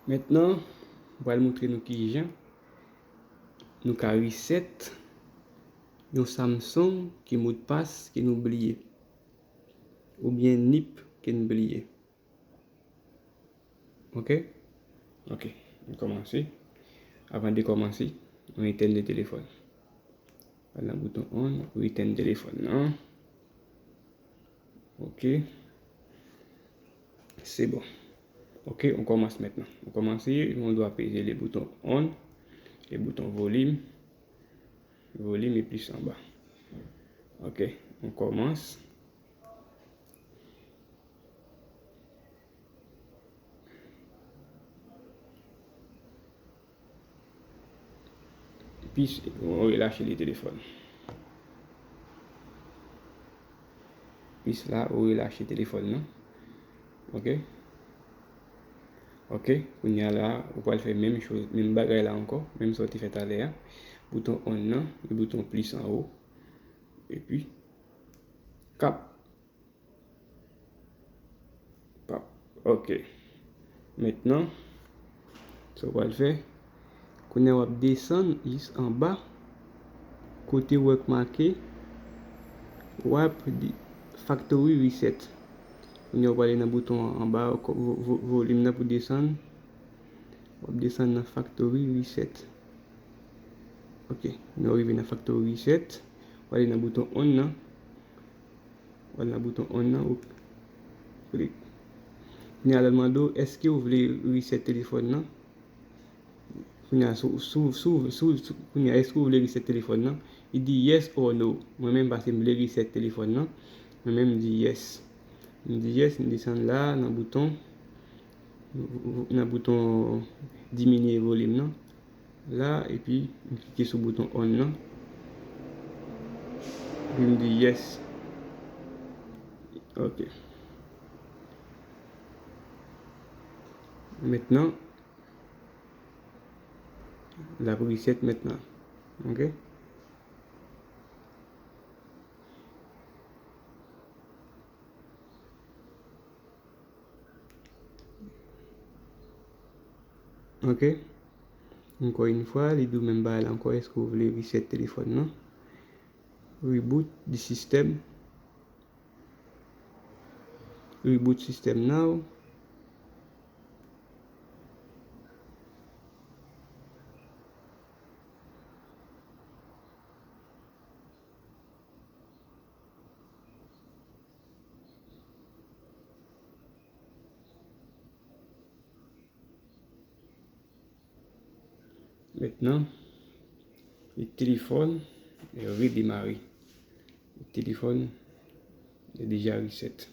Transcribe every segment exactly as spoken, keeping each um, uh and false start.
Mentnan, m pral montre nou kijan nou ka reset yon Samsung ki modpas ke nou bliye, oubyen nip ke n bliye. Ok? Ok, nou kòmanse. Avan de kòmanse, nou etèn de telefòn. Al nan bouton on pou etèn telefòn nan. Ok. Se bon. Ok, on kòmanse mentnan. On kòmanse, on dwa peze le bouton on, le bouton volim, volim e plis anba. Ok, on kòmanse. Pis, ou relache le telefòn. Pis la, ou relache telefòn nan. Ok? Ok, kounye a la, ou pral fè menm choz, menm bagay la ankò, menm sa w te fè talè a. Bouton on nan, e bouton plis anwo. Epi, kap. Pap. Ok. Mentnan, sa w pral fè, kounye a w ap desann jis anba, kote w wè k make, w ap di factory reset. Kounye a w prale nan bouton an anba, vo-, vo-, volim nan pou desann. W ap desann nan factory reset. Ok, nou rive nan factory reset. W ale nan bouton on nan. W ale nan bouton on nan, ou klik. Kounye a, l ap mande w, èske w vle reset telefòn nan? Kounye a, sou, sou, sou, sou, sou, kounye a, èske w vle reset telefòn nan? Li di yes or no. Mwen menm, paske m vle reset telefòn nan, mwen menm, m di yes. M di yes, m desann la, nan bouton, nan bouton diminye volim nan. La, epi m klike sou bouton on nan. Epi m di yes. Ok. Mentnan, l ap reset mentnan. Ok? Ok. Ankò yon fwa, li di w menm bagay la ankò, èske w vle reset telefòn nan? Reboot the system. Reboot system now. Mentnan, li telefòn redemare. Li telefòn li deja reset.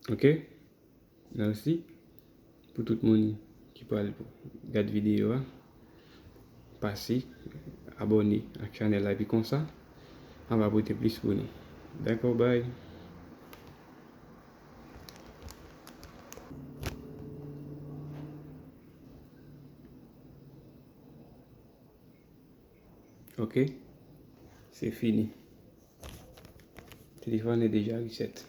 Ok? Mèsi pou tout moun ki pral gad videyo a. Pase, abòne ak chanèl la, epi konsa, a va pote plis pou nou. Dakò, bay. Ok. Se fini. Telefòn nan deja reset.